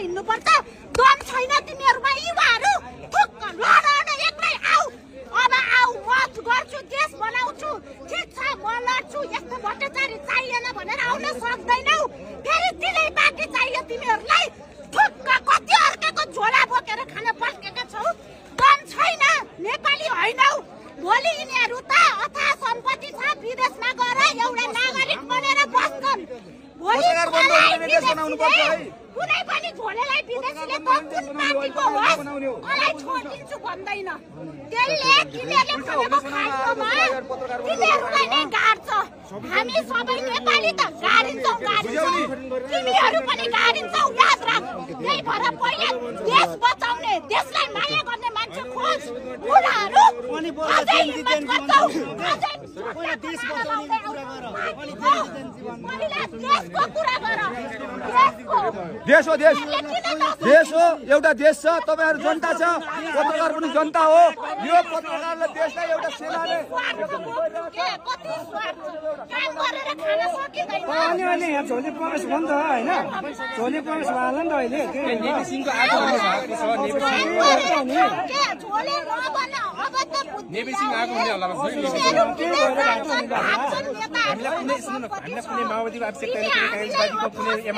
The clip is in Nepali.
हिँड्नुपर्छ। दम छैन तिमीहरूमा युवाहरू। ठुक्क लड एक्लै आऊ। अब आऊ म गर्छु देश बनाउँछु। ठिक छ म लड्छु। यस्तो भ्रष्टाचारी चाहिएन भनेर आउन सक्दैनौ। फेरि दिनै बाँकी चाहियो तिमीहरूलाई। ठुक्क कति अर्काको झोला बोकेर खान पस्केका छौ। दम छैन नेपाली होइनौ। भोलि यिनीहरू त अथाह सम्पत्ति छ विदेशमा गएर एउटा नागरिक बनेर बस्छन्। भोलि कुनै पनि झोलेलाई विदेशीले त कुन पार्टीको होस् मलाई छोडिदिन्छु भन्दैन। त्यसले तिमीहरूले भनेको खाइसोमा तिमीहरूलाई नै गाड्छ। हामी सबै नेपाली त गाडिन्छौँ तिमीहरू पनि गाडिन्छौ याद राख। त्यही भएर पहिला देश बचाउने देशलाई माया गर्ने मान्छे खोज। उनीहरू अझै हिम्मत गर्छौ। अझै देश बचाउने कुरा गर। पहिला देशको कुरा गर। देश हो देश हो एउटा देश छ। तपाईहरु जनता छ। पत्रकार पनि जनता हो। यो पत्रकारले देशलाई एउटा सेनाले अहिले यहाँ झोली प्रवेश भयो नि त होइन। झोली प्रवेश भयो नि त अहिले नेपी सिंहको आगो नेपी सिंह आगो हुने होला हामीलाई कुनै माओवादीको आवश्यकता छैन।